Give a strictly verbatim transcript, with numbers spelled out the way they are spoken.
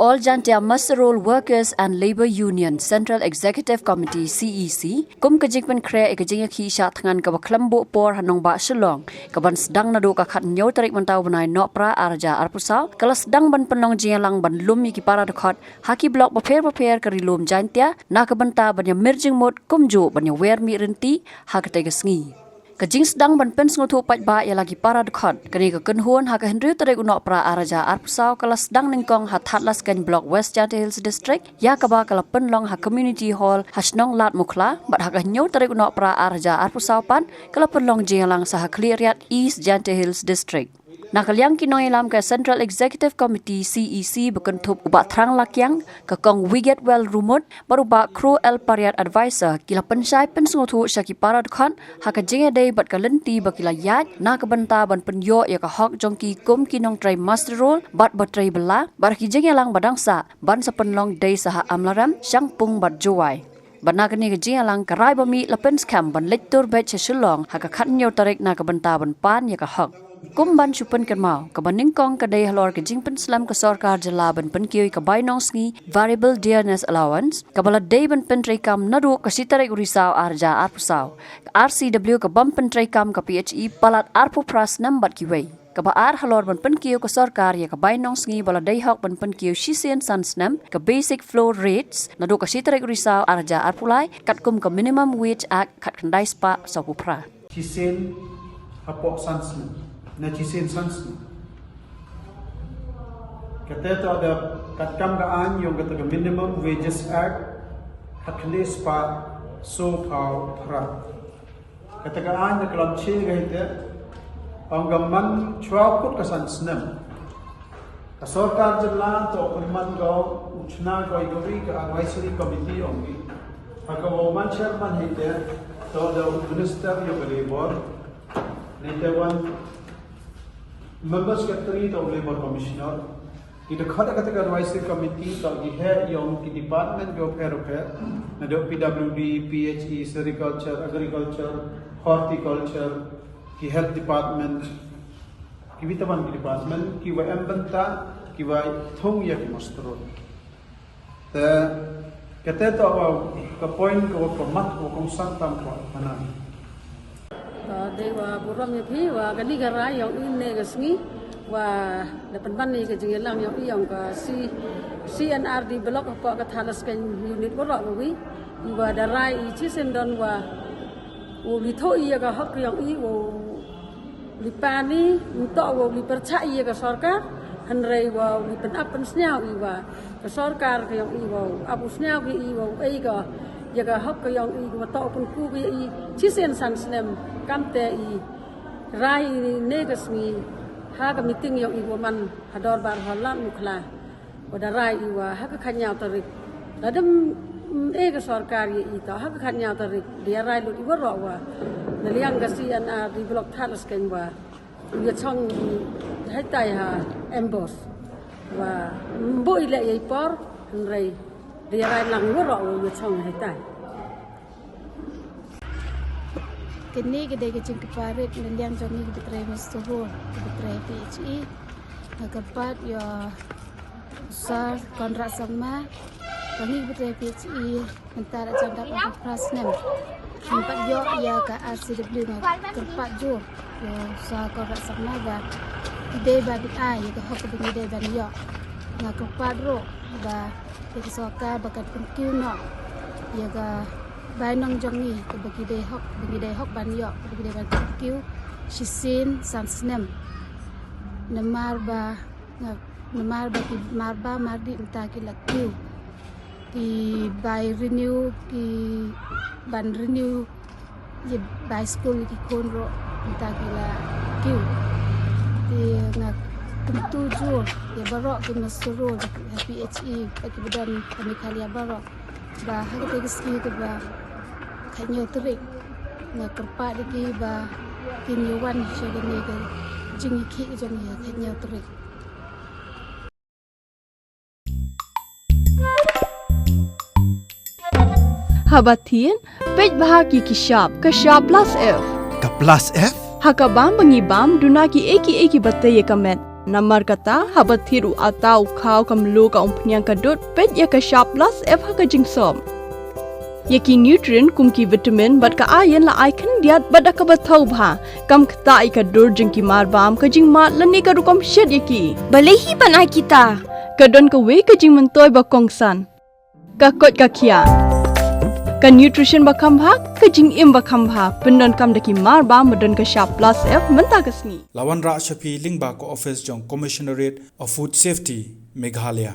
All Jaintia Muster Roll Workers and Labour Union Central Executive Committee, C E C, kum ka jingpynkhreh ïa ka jingïakhih shah thngan kaba khlem buh por ha nongbah Shillong, kaban sdang naduh ka khathynñiew tarik mynta u bnai Nohprah ar hajar arphew saw, ka la sdang ban pynlong jingïalang ban lum ïa ki para dkhot ha ki block bapher bapher ka Ri Lum Jaintia, na ka bynta ban ïamir jingmut kumjuh ban ïawer mih rynti ha katei ka sngi. Ka jingsdang ban pynsngewthuh paidbah ïa la ki para dkhot, kane ka kynhun ha ka hynriew tarik u Nohprah ar hajar arphew saw ka la sdang nyngkong ha Thadlaskein Block, West Jaintia Hills District, ïa kaba ka la pynlong ha Community Hall ha shnong Ladmukhla, bad ha ka hynñiew tarik u Nohprah ar hajar arphew saw pat ka la pynlong jingïalang sha ha Khliehriat, East Jaintia Hills District. Na ka liang ki nongïalam ka Central Executive Committee, C E C, ba kynthup u Bah Thrang Lakiang, ka Kong Wigetwell Rumut, bad u Bah Kro L Pariat, Advisor, ki la pynshai pynsngewthuh sha ki para dkhot ha ka jingïadei bad ka lynti ba ki la ïaid na ka bynta ban pynïoh ïa ka hok jong ki kum ki nongtrei muster roll bad ba trei bylla, bad ha ki jingïalang ba dang sah ban sa pynlong dei sha ha Amlarem, Shangpung bad Jowai. Bad na kane ka jingïalang ka rai ba mih la pynskhem ban leit tur beit sha Shillong ha ka khathynñiew tarik na ka bynta ban pan ïa ka hok. Kum ban shu pynkynmaw, kaba nyngkong ka dei halor ka jingpynslem ka sorkar jylla ban pynkiew ïa ka bai nongsngi, variable dearness allowance, kaba la dei ban pyntreikam naduh ka shi tarik u Risaw ar hajar arphew saw. Ka R C W ka bym pyntreikam ka P H E palat arphew phra snem bad kiwei. Kaba ar, halor ban pynkiew ka sorkar ïa ka bai nongsngi ba la dei hok ban pynkiew shisien san snem, ka basic floor rates, naduh ka shi tarik u Risaw ar hajar arphew lai, katkum ka Minimum Wage Act khatkhyndai spah sawphew phra. Shisien hapoh san snem, na shisien san snem. Kata toh da katkam ka aiñ ïong kata ka Minimum Wages Act, khatkhyndai spah sawphew phra. Kata ka aiñ da klam che ka hite, ong ka man chwa kut ka san snem. Ka sorkar jylla toh pynman ka u chna ka ïa ka ri ka advisory committee ong ki. Ha ka wa u man chairman hite, toh da u minister ïa ka labor. Nite wan member secretary toh u labor commissioner. Ki dkhot ha kata ka advisory committee toh ki head ïong ki department ki pher pher. Naduh P W D, P H E, sericulture, agriculture, horticulture, ki health department. Ki bit ban ki department, ki wa em bynta, ki wa thung ïa ki muster roll. Te kata toh wa ka point ka wa ka mat wa kongsan tam ka wa hana. Ka dei wa burom ïa phi wa kani ka rai ïong i ne ka sngi wa da pynban ne ka jingïalang ïong i ïong ka C, C and R D block hapoh ka Thadlaskein unit waroh wa wi. I wa da rai i chisien don wa u li thoh ïa ka hok ïong i wa u li pan i, ntoh wa u li pyrchah ïa ka sorkar, hynrei wa u li pynap pynsñiaw i wa ka sorkar ka ïong i wa u ap u sñiaw ki i wa u ei ka ïa ka hok ka ïong i wa toh u pynku ki i chisien san snem. Kamte i rai i ne ka sngi ha ka meeting ïong i wa man ha dorbar ha Ladmukhla. Wa da rai i wa ha ka khatñiaw tarik. Lada m, m, e ka sorkar ïa i toh ha ka khatñiaw tarik. Dia rai lut i waroh wa na liang ka C and R D block Thadlaskein wa u ïa chong i haitai ha ambush. Wa mbu i leh ïa i por, hynrei dia rai lang i waroh wa u ïa chong haitai. Kine ki dei ki jingkyrpad rit na liang jong ngi ki ba trei muster roll, ki ba trei P H E. Nga kyrpad ïa u Sir Conrad Sangma, ba ngi ki ba trei P H E mynta la jan dap arphew phra snem. Ngim pat ïoh ïa ka R C W, nga kyrpad jur ïa u Sir Conrad Sangma ba ki dei ban ai ïa ka hok ba ngi dei ban ïoh. Nga kyrpad ruh ba ïa ka sorkar ba kan pynkiew noh ïa ka bainong jong ngi, kaba ki dei hok, ba ngi dei hok ban ïoh, kaba ki dei ban pynkiew shisien san snem. Namar ba, namar ba ki marba mardih mynta ki la kiew. Ki bai renew, ki ban renew ïa bai skul ïa ki khun ruh mynta ki la kiew. Te nga kyntu jur ïa baroh ki muster roll ha P H E bad ki ba don ha Meghalaya baroh ba ha kata ka sngi kaba khatñiew tarik, nga kyrpad ïa ki ba kin ïa wan sha kane ka jingïakhih jong ngi ha khatñiew tarik. Haba thied, peit bha ki ki shap, ka shap plus F. Ka plus F? Ha ka bam ba ngi bam, duna kiei kiei kiba tei ïa ka met. Namar kata, haba thied u atta, u khaw, ka mluh, ka umphniang, ka dud, peit ïa ka Shap Plus F ha ka jingsop. Ïa ki nutrient kum ki vitamin bad ka iron la ai khyndiat bad da kaba thaw bha. Kam ktah ïa ka dur jong ki marbam, ka jingmad lane ka rukom shet ïa ki. Balei hi ban ai kita? Ka don kawei ka jingmyntoi ba kongsan. Ka koit ka khiah. Ka nutrition ba kham bha, ka jingim ba kham bha. Pyndonkam da ki marbam ba don ka Shap Plus F mynta ka sngi. La wanrah sha phi lyngba ka office jong Commissionerate of Food Safety, Meghalaya.